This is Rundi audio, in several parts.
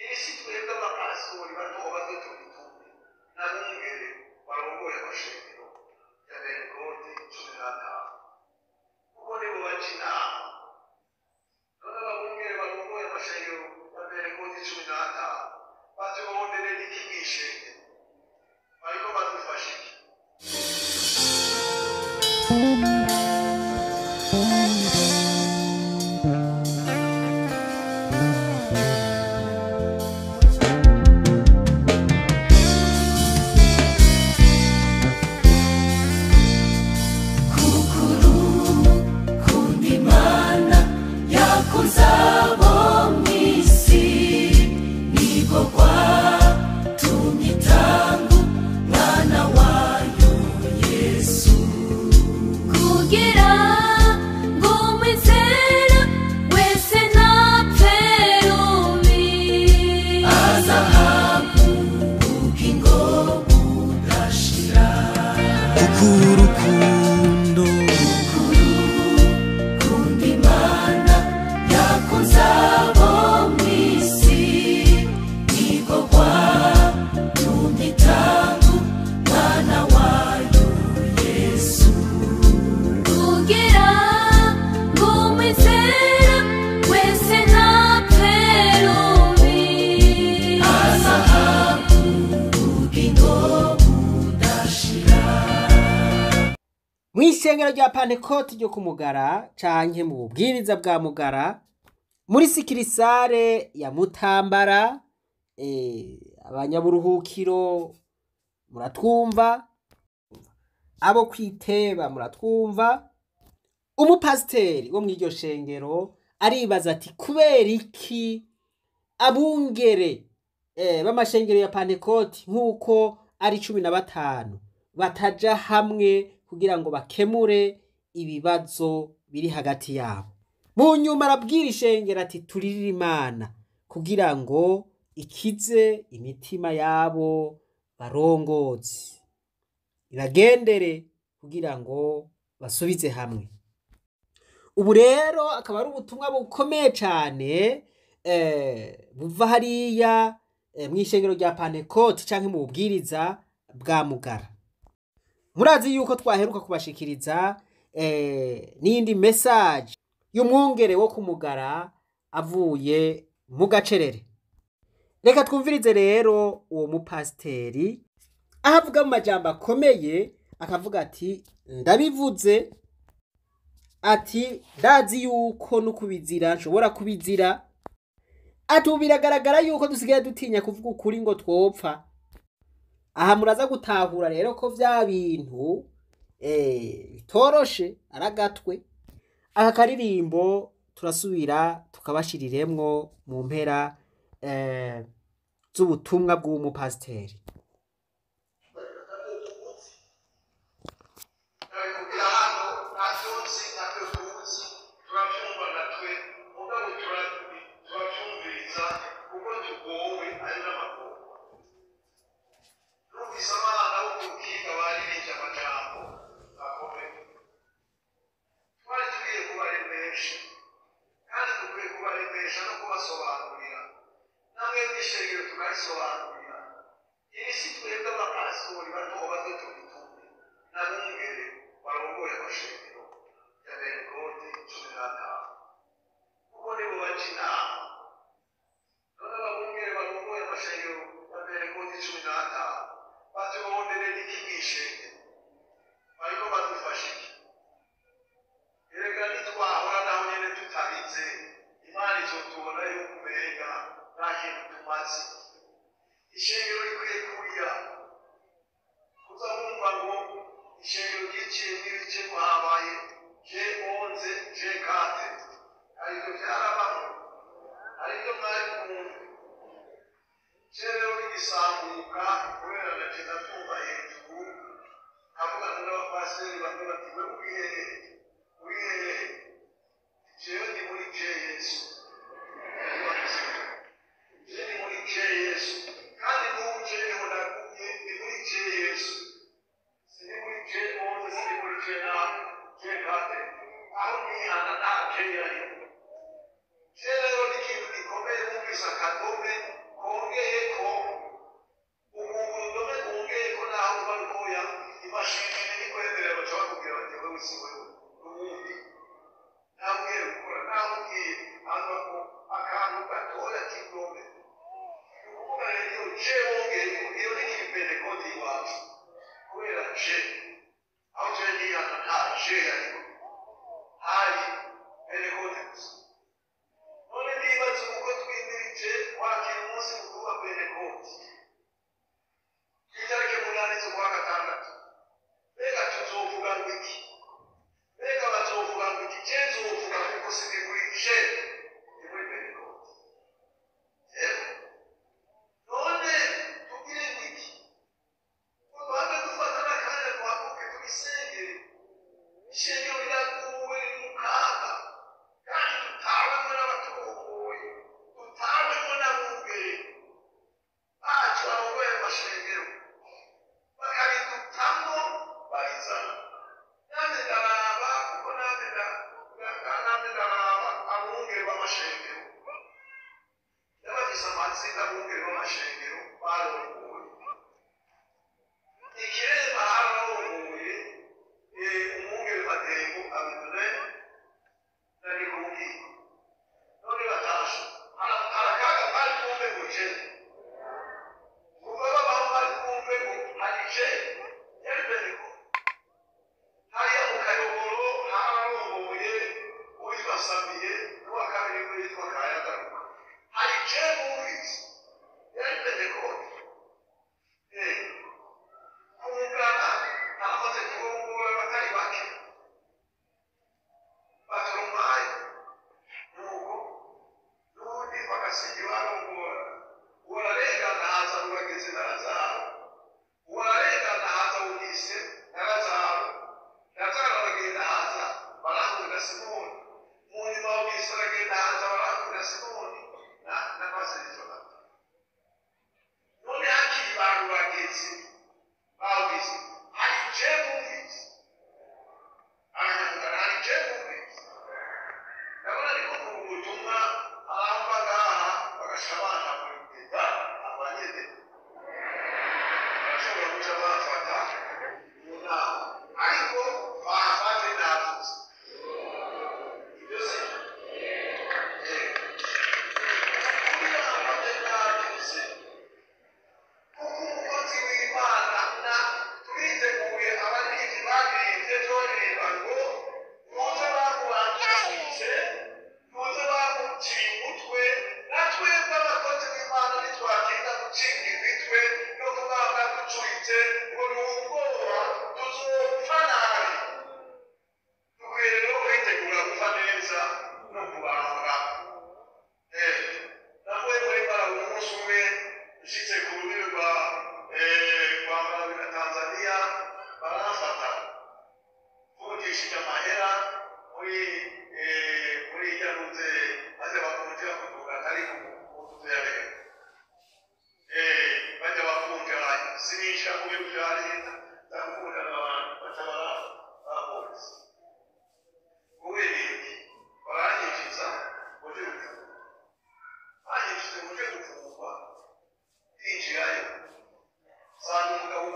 Iri si twebwe abapasitori bato bato tubitume n'abungere barongoye amashengero ya Pentekote 15, kuko nibo baca inama. None abungere barongoye amashengero ya Pentekote 15 baturonderera iki mw'ishengero? Bariko badufasha iki? Kunda Imana yakunze abo mu isi, niko kwatumye itanga umwana wayo Yesu, kugira ngo umwizera wese ntapfe rubi, azahabwa ubugingo budashira. Kuko urukundo Kunda Imana yakunze abo mu isi, niko kwatumye itanga umwana wayo Yesu, kugira ngo umwizera wese ntapfe rubi, azahabwa ubugingo budashira. Mw'ishengero rya Pantekoti ryo ku Mugara canke mu bubwiriza bwa Mugara muri sikirisare ya Mutambara, abanyaburuhukiro muratwumva, abo kwiteba muratwumva. Umupasiteri wo mw'iryo shengero aribaza ati: kubera iki abungere b'amashengero ya Pantekoti nk'uko ari 15 bataja hamwe kugira ngo bakemure ibibazo biri hagati yabo? Mu nyuma arabwira ishengero ati: turirire Imana kugira ngo ikize imitima yabo barongozi, ibagendere kugira ngo basubize hamwe. Ubu rero akaba ari ubutumwa bukomeye cane buva hariya mw'ishengero rya Pantekoti canke mu bubwiriza bwa Mugara. Murazi yuko twaheruka kubashikiriza n'iyindi message y'umwungere wo kumugara avuye mu gacerere. Reka twumvirize rero uwo mupasiteri aho avuga mu majambo akomeye, akavuga ati: ndabivuze, ati ndazi yuko no kubizira nshobora kubizira, ati ubu biragaragara yuko dusigaye dutinya kuvuga ukuri ngo twopfa. Aha muraza gutahura rero ko vya bintu bitoroshe aragatwe. Aka karirimbo turasubira tukabashiriremwo mu mpera z'ubutumwa bw'umupasiteri. Ndabikubwira hano ntacyo nzi, ntacyo tuzi, turabyumva natwe mugabo turabyumviriza kuko tugowe ari n'amagorwa. Numvise abana bo ku rukiga baririmbye amajambo akomeye. Twari tugiye kubaremesha, kandi dukwiye kubaremesha no kubasobanurira, namwe mw'ishengero tukarisobanurira. Iri si twebwe abapasitori bato bato tubitume n'abungere barongoye amashengero ya Pentekote 15, kuko nibo baca inama. None abungere barongoye amashengero ya Pentekote 15 baturonderera iki mw'ishengero? Bariko badufasha iki? Erega nitwahora naho nyene tutabize, Imana izotubona yuko umenga nta kintu tumaze. Ishengero rikwiye kurira kuza wumva ngo ishengero ryiciyemwo ibice, ngo habaye je 11 je 4. Arivyo vyarabaho, arivyo mwari mwumve. Je rero bigisambuka, kubera naje ndatumva hejuru, nkavugana n'abapasiteri bamwe bati: we uri hehe, uri hehe? Jewe ndi muri je Yesu. Je ni muri je Yesu, kandi n'ubu je niho nagumye, ni muri je Yesu, siri muri je 11, siri muri je na je 4. Aho nihana nta je yarimo. Je rero ni ikintu gikomeye. Wumvise akadome. wongeyeko, urudome wongeyeko naho ruba rutoya, imashini ntikwemerera, baca bakubwira bati wewe si wewe, n'uwundi. Nawe ugiye gukora, nawe ugiye ahantu akantu gatoya k'indome. Ni ukuvuga rero iyo je wongeyeko, iyo ni kipentekote iwacu, kubera je aho je nihana nta je ariko hari pentekote gusa. None nibaza uko twimirije kwakira umunsi mukuru wa Pentekote itariki 8 z'ukwa gatandatu, mbega tuzovuga ngo iki? Mbega bazovuga ngo iki? Je nzovuga kuko sindi muri je, ndi muri Pentekote. Yego, none tugire ngo iki? Ngo duhave dufata n'akanya duhaguruke tubisengere. Ishengero riraguwe, riri mu kaga, kandi tutawemo n'abaturongoye, tutawemo n'abungere bacu barongoye amashengero, bakabidutamo babizana. Nanjye ndaraba, kuko nanjye nanjye ndaraba abungere b'amashengero, ndabafise amazina, abungere b'amashengero barongoye. Ikiremba hararongoye umwungere Matembo Abidune na Nikubwira. None batashe hari akaga kari kumve ngo je kuva babaho bari kumve ngo hari je yari Pentekote. Hariya mu Kayoboro hararongoye uwitwa Samiye, n'uwa kabiri we yitwa Kayagaruka. Hari je bumvise yari Pentekote. Kumugana haramaze kurongora abatari bake batoromayo, nuko n'ubundi bagasigi barongora. Uwararengana haza Rurageze na Lazaro, uwararengana haza Ugise na Lazaro. Lazaro aragenda haza Barahura Simoni. Mu nyuma Ugise aragenda haza Barahura Simoni na Pasiteri Jonathan. None hakiri ba Rurageze bawugise, hari je bumvise? Abanyamugana, hari je bumvise? Ndabona ariko kuva ubutumwa aramba ngaha bagasha bana muri abanyene barashobora guca bafata mu nama, ariko bafate navuze ibyo si kuri bafate navuze, kuko umukozi w'Imana na turiteguye. Abaririmbyi baririmbye turirimba ngo muze bamubanjije, muze bamuciye umutwe. Na twebwe abakozi b'Imana ntitwatinda gucibwa imitwe no kubanga ducuritse ngo ni ubwoba, tuzopfa nabi. Dukwiye rero kwitegura gupfa neza no kubambwa. Navuye muri Malawi umunsi umwe, nshitse ku rubibi rwa Malawi na Tanzania, baramfata mvungishije amahera muri irya ntuze, maze bakundira kuvuga atari ku ntuze ya leta. Bajya bakunja, sinisha mu biro bya leta, ndakunda n'abantu baca barapolisi. Kubera iki? Baranyinjiza muje gufungwa, banyinjize muje gufungwa. Ndinjirayo nsanga umugabo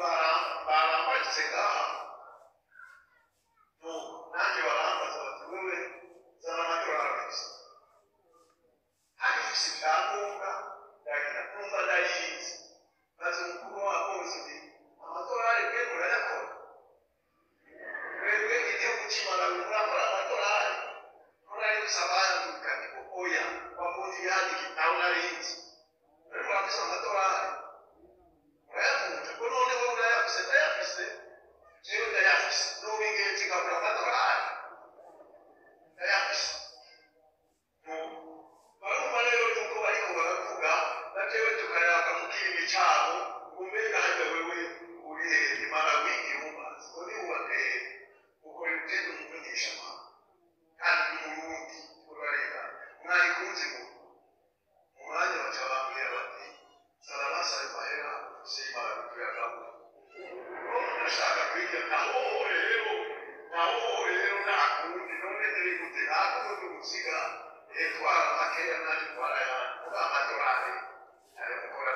barambagitse ngaha. Nuko nanjye barambaza bati wewe zana amadolari ufise, kandi ufise ibyangombwa. Ndagira numva ndayizi, maze umukuru w'abapolisi nti amadolari mwe murayakora? Mwebwe igihugu cy'i Malawi murakora amadolari? None gusa bayanduka niko oya wavunja yandike nawe narinzi. Rero murafise amadolari, murayavunja ko? None wowe urayafise? Ndayafise, jewe ndayafise. N'ubingenzi nkabura amadolari, ndayafise. Barumva rero yuko bariko baravuga na jewe tukayaga mu kirimi cabo, ngo mbega harya wewe uri hehe? Malawi irumbazi ngo niwubake ukora ibitendo umumenyesha amakuru kandi n'Umurundi urareba mwari kunzi. Ngo mu mwanya baca bambwira bati zana basabe mahera ufise, Malawi tuyagabure. Ndashaka kwiga naho rero, naho rero nta kundi. None ndiri gute? Nta kundi gusiga twara makeya, nanjye twara ayandi, kuba amadolari ayo mukora.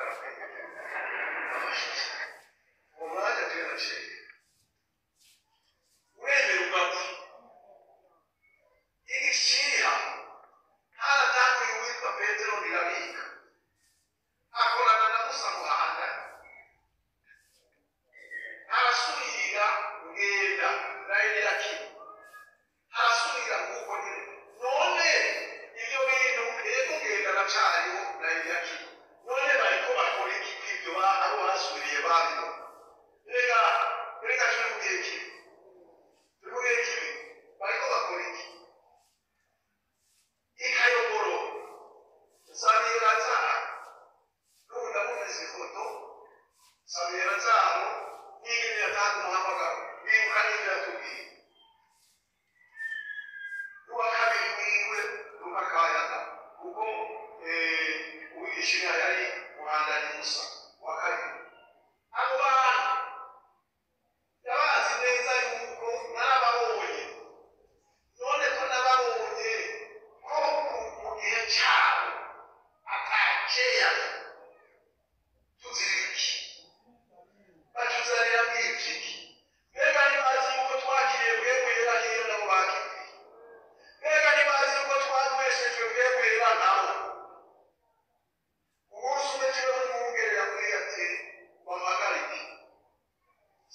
Musa wa kabiri. Abo bantu ndabazi neza yuko narababonye. None ko nababonye ko mu gihe cyabo atakeya tuziriki batuzanira bw'ivyiki. Mbega ntibazi yuko twakiriye bwegwera hiyo nabo bakiriye? Mbega ntibazi yuko twanyweshejwe bwegwera nabo? Umunsi umwe jewe umwungere yambwiye ati wampagarike.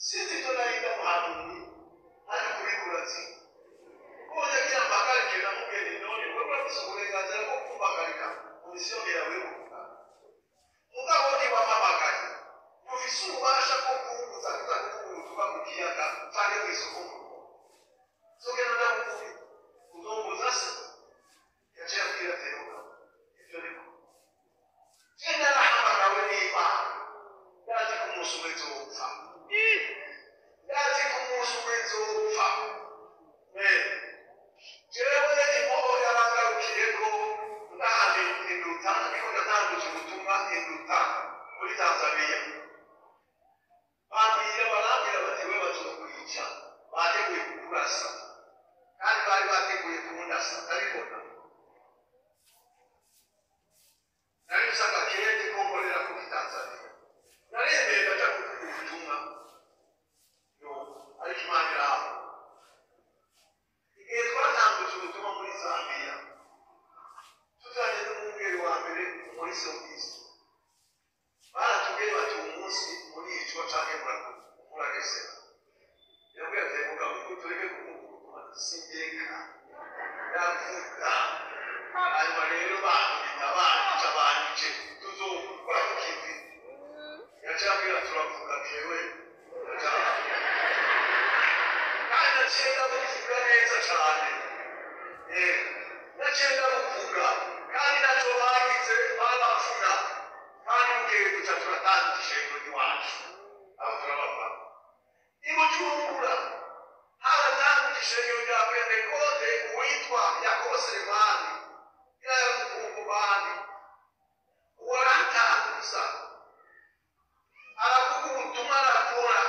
Sinzi ivyo nari ndamuhanuye, ariko uriko urazi. Ubonye agira mpagarike, ndamubwiye nti none wewe urafise uburenganzira bwo kumpagarika mu misiyo yawe y'ubuvuga. Mugabo ntiwampamagaye, ntufise ububasha bwo kumbuza kuza kuvuga ubutumwa mu kiyaga canke mw'isoko mu rugo. Nzogenda ndabuvuge, uzombuza se? Yaciye ambwira ati reka ivyo niko. Je narahamagawe n'Imana, ndazi ko umunsi umwe nzopfa. Ndazi ko umunsi umwe nzopfa. Jewe impoho yarangarukiyeko ndahandi induta, ndiko ndatanguza ubutumwa induta muri Tanzania. Bambwira, barambwira bati we bazokwica, bateguye kukurasa. Kandi bari bateguye kundasa, ndabibona. Nari mfise agakete ko nkorera kuri Tanzania. Naremeye ndaja kuvuga ubutumwa. No, ariko Imana iraho. Igihe twatanguje ubutumwa muri Zambia, tujanye n'umwungeri wa mbere muri Songisi, baratubwiye bati uyu munsi muricwa canke muragesera. Yabwiye ati mugabo ngo tureke kuvuga ubutumwa, sindeka ndavuga. Hanyuma rero bankubita, banyica, banyice, tuzokora ku kivi. Yaciye ambwira turavuga jewe ndaja. Kandi naciye ndabivuga neza cane. Naciye ndabuvuga kandi naco bagize barapfuna. Kandi bukeye duca turatanga ishengero ry'iwacu. Aho turabava. I Bujumbura haratanguje ishengero rya Pentekote uwitwa Yakobo Selemani, yari umukongomani. Uwo aratanguza, aravuga ubutumwa arakora.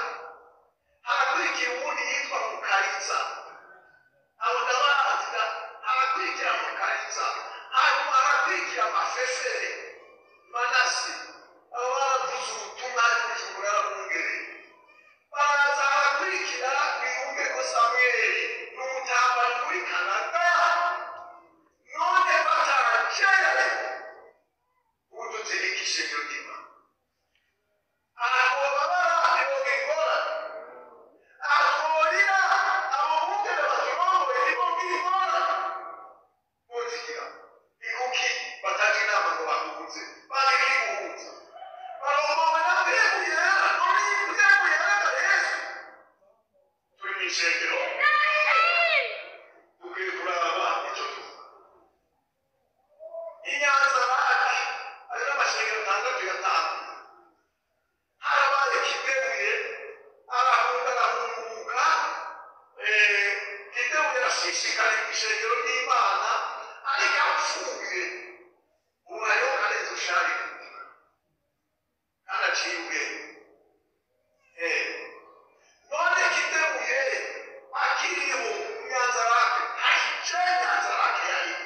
Harakurikira uwundi yitwa Mukaritsa. Abo ndabazi da, harakurikira Mukaritsa, hanyuma harakurikira Mafefere, Manase. Abo baravuze ubutumwa ariko Bujumbura yarabungere. Baraza harakurikira Biyungeko Samweli, n'umutambari muri Kanada. None batarakeye, ubu dutegeka ishengero ry'Imana. Aho babara ntibongera ingorane. Akorira abo bungere baturongoye ntibongera ingorane. Bozigira ni kuki bataje inama ngo bahuze? Bagira guhuza. Barongowe na Mpemu Yera, none iyi Mpemu Yera na Yesu. Turi mw'ishengero, dukwiye kuraba ico tuvuga. Inyanza raki, ayo n'amashengero atandatu yatanguye. Harabaye Kidebuye, arahunga arahunguka, Kidebuye arashishikara ishengero ry'Imana, ariko apfuye. Ubu hariho Karenzi Usharire, kandi aciye ubwenge. None Kidebuye akiriho Nyanza rake, hari je Nyanza rake yariho,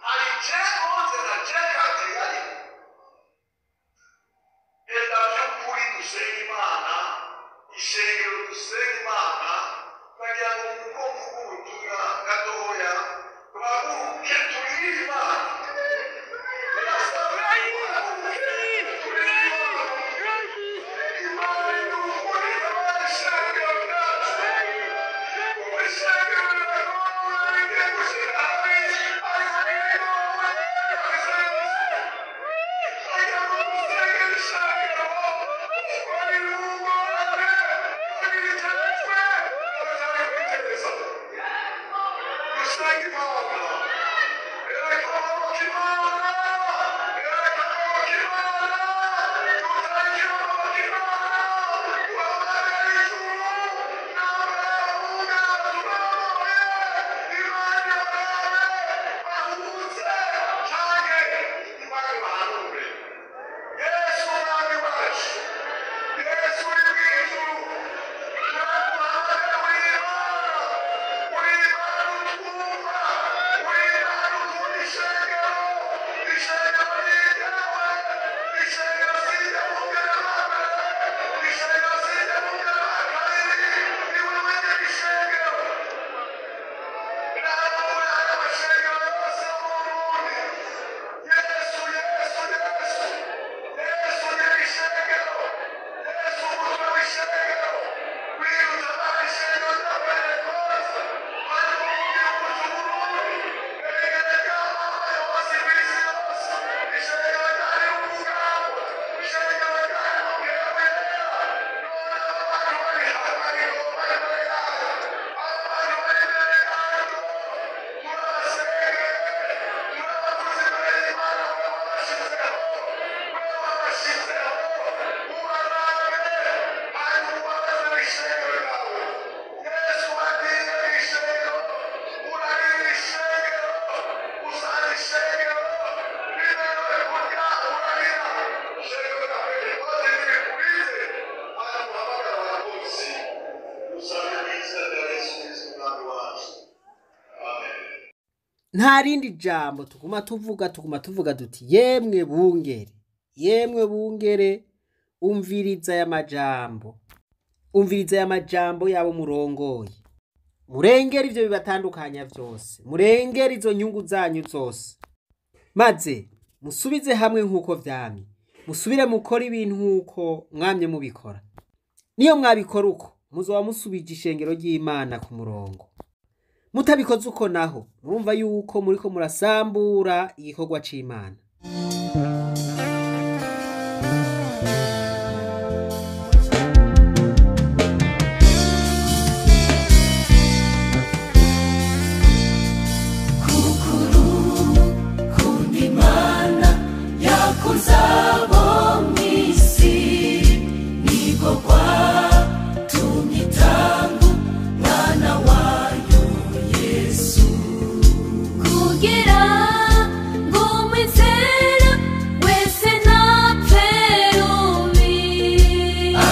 hari je onze na je kate yariho. Enda by'ukuri dusenga Imana, ishengero dusenga Imana, bagira ngo muko mvuga ubutumwa gatoya, tuhaguruke turire Imana. Turasabwe tuhaguruke turire Imana. Nta rindi jambo tuguma tuvuga, tuguma tuvuga duti yemwe bungere, yemwe bungere, umviriza aya majambo, umviriza aya majambo yabo murongoye, murengere ivyo bibatandukanya vyose, murengere izo nyungu zanyu zose, maze musubize hamwe nk'uko vyamye, musubire mukora ibintu nk'uko mwamye mubikora. Niyo mwabikora uko muzoba musubije ishengero ry'Imana ku murongo. Mutabikoze uko naho murumva yuko muriko murasambura igikorwa c'Imana. Kukuru Imana yakunze abo mw'isi, niko kwatumye itanga umwana wayo Yesu. Kugira ngo umwizera wese ntapfe rubi,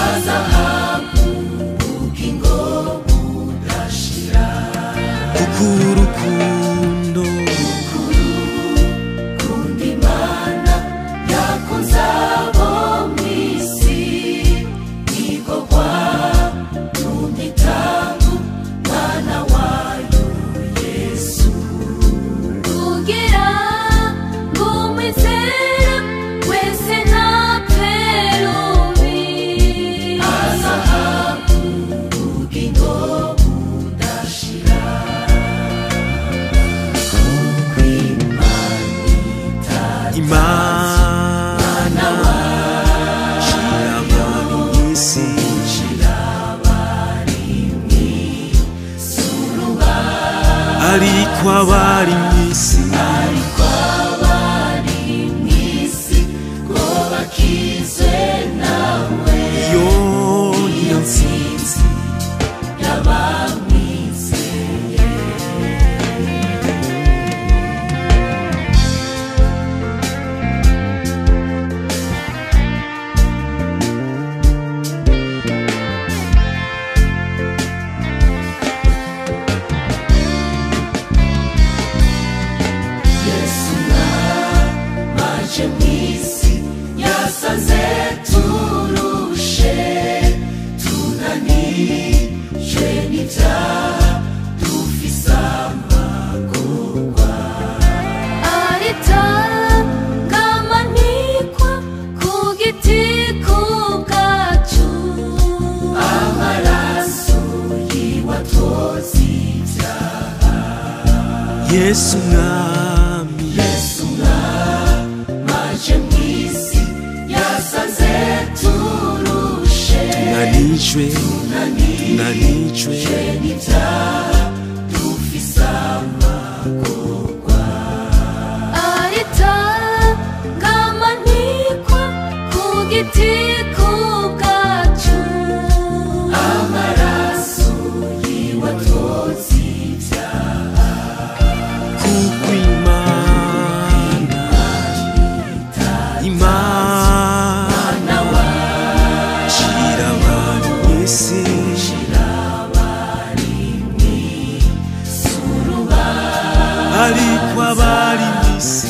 azahabwa ubugingo budashira. Kuko urukundo Kunda Imana yakunze abo mw'isi, niko kwatumye itanga umwana wayo Yesu. Kugira ngo umwizera wese ntapfe rubi, azahabwa ubugingo budashira. Kuko Imana Imana shira abari mw'isi, ariko abari mw'isi, ariko abari mw'isi ngo bakizwe nawe, iyo niyo ntsinzi y'abamwizeye. Yesu namaje mw'isi yasanze turushe, tunanijwe n'ibyaha, dufise amagorwa. Aritanga amanikwa ku giti kubwacu, amaraso yiwe atoza ibyaha. Yesu mwami, Yesu namaje mw'isi yasanze turushe, tunanijwe, tunanijwe n'ibyaha, dufise amagorwa. Aritanga amanikwa ku giti kubwacu, amaraso yiwe atoza ibyaha. Kuko Imana, Imana shira abari mw'isi, ariko abari mw'isi,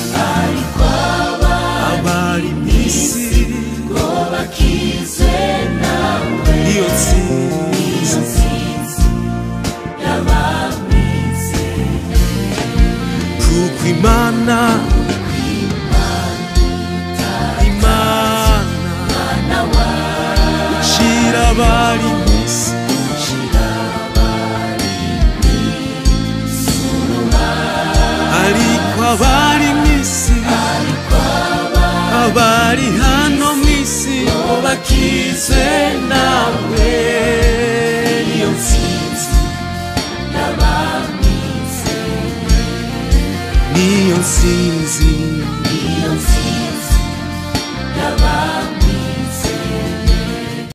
abari mw'isi ngo bakizwe nawe, niyo ntsinzi ntsinzi y'abamwizeye. Kuko Imana, Imana icira abari mw'isi, ariko abari mw'isi, abari hano mw'isi ngo bakizwe nawe, niyo ntsinzi niyo ntsinzi.